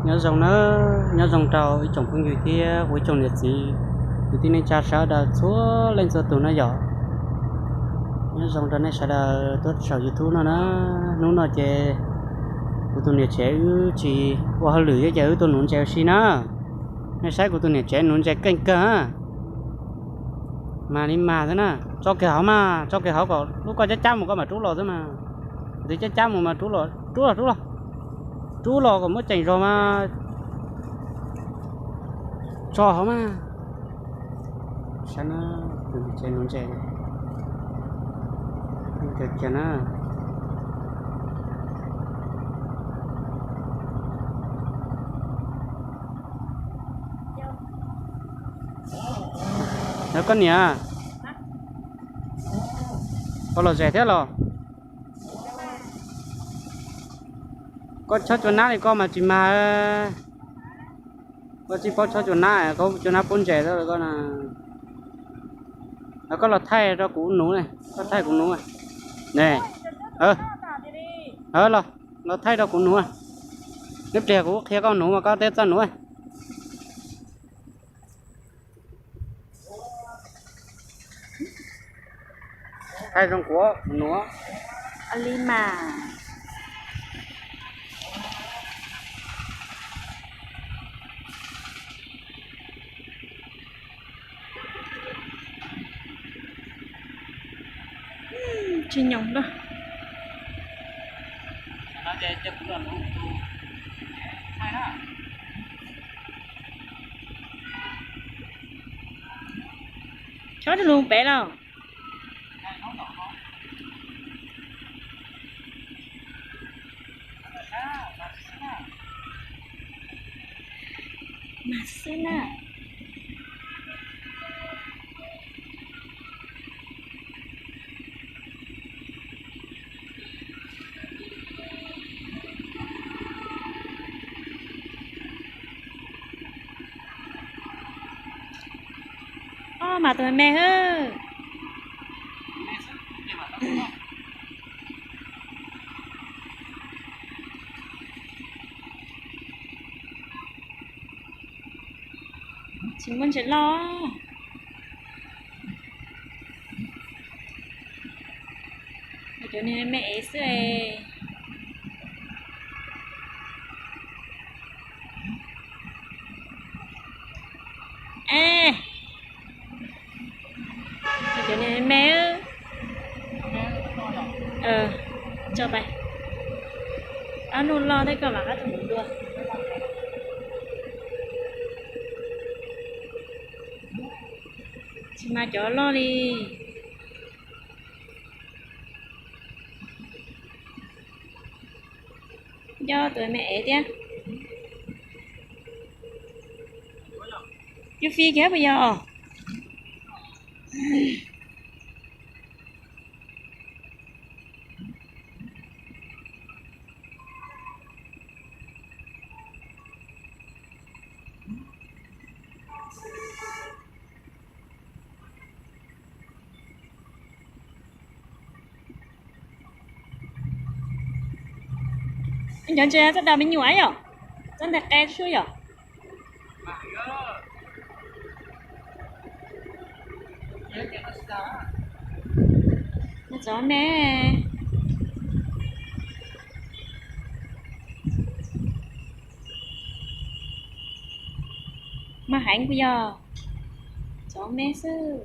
Nyob zoo na, nyob zoo rau ib tsoom phooj ywg thiab kuv ib tsoom niam txiv kwv tij neej tsa sawv daws txhua leej txhua tus na yom. Nyob zoo rau nej sawv daws tuaj saum YouTube no na. Hnub no ces kuv tus niam tsev wb tsis ua hauj lwm thiab ces wb tuaj nuv ntses ua si na. Nej saib kuv tus niam tsev nuv ntses keej kawg, mas li mas xwb na. Tso kiag hauv mas, tso kiag hauv kom lub koj cab cab mus koj mam rub los xwb mas. Twb cab cab mus mas rub los, rub los, rub los, rub los kom muab ceem zog mas. Tso hauv mas. Saib na, tus niam tsev nuv ntses kiag na. Yog koj niam, koj los zes thiab los? Koj chob cua nab li koj mas tsis mag. Koj tsis paub chob cua nab, koj cua nab pub ntses xwb koj na. Koj los thaij rau kuv nuv, koj thaij kuv nuv ne. Los, los thaij rau kuv nuv. Ib pliag kuv qhia koj nuv mas koj thiaj txawj nuv. Thaij zoo kuv nuv li mas. Tsis nyoos na. Chob tus lus pem los. Mas xwb na. Ob, mas tus me hwb. Tsis muaj ntses loj. Cov niag me ev xwb. Es, cov niag me, tso pais. Ob nus loj tej koj mam qab tus mus dua. Tsis mas cov loj li. Nco tus me ev thiab. Cub fij kiag puas yog? Cov ntses txoj daws me nyuam yom, txoj ntawd qe suab yom. Txov me, mas heev puas yog? Txov me xwb.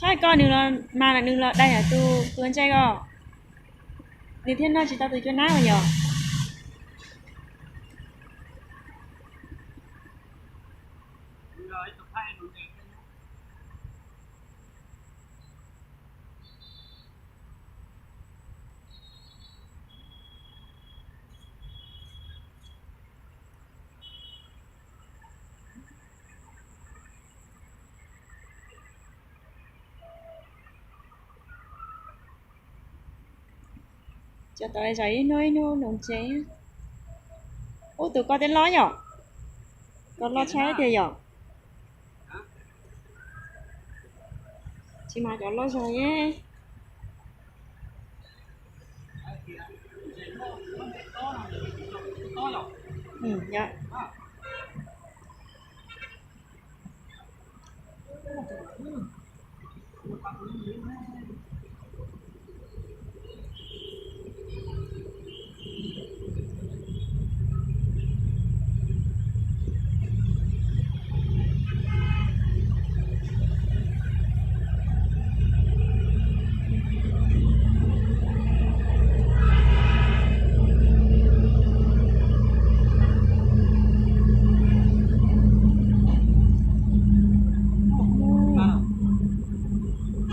Txhob koj nws los mas nws los dai tus tua ntses ko, nws thiaj noj tsis tau tus cua nab mas yog. Cov tod zom ib hnub ib hnub nuv ntses. Ub, tus koj tej loj yom? Koj loj tshaj tiag yom? Tsis mas cov loj zog ne.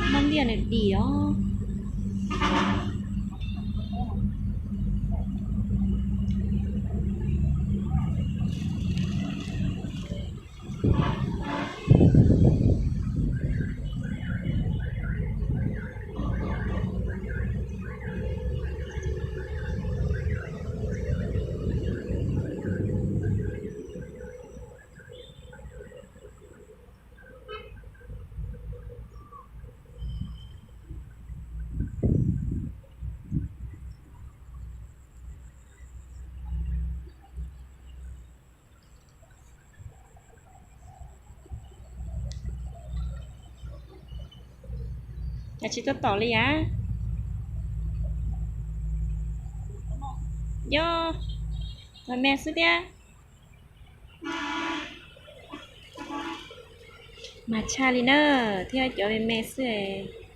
Npaj liaj nws dim os. Cas tsis tuaj tom li as? Yog, me me xwb thiab. Mas tshaj li na, thiab cov me me xwb es.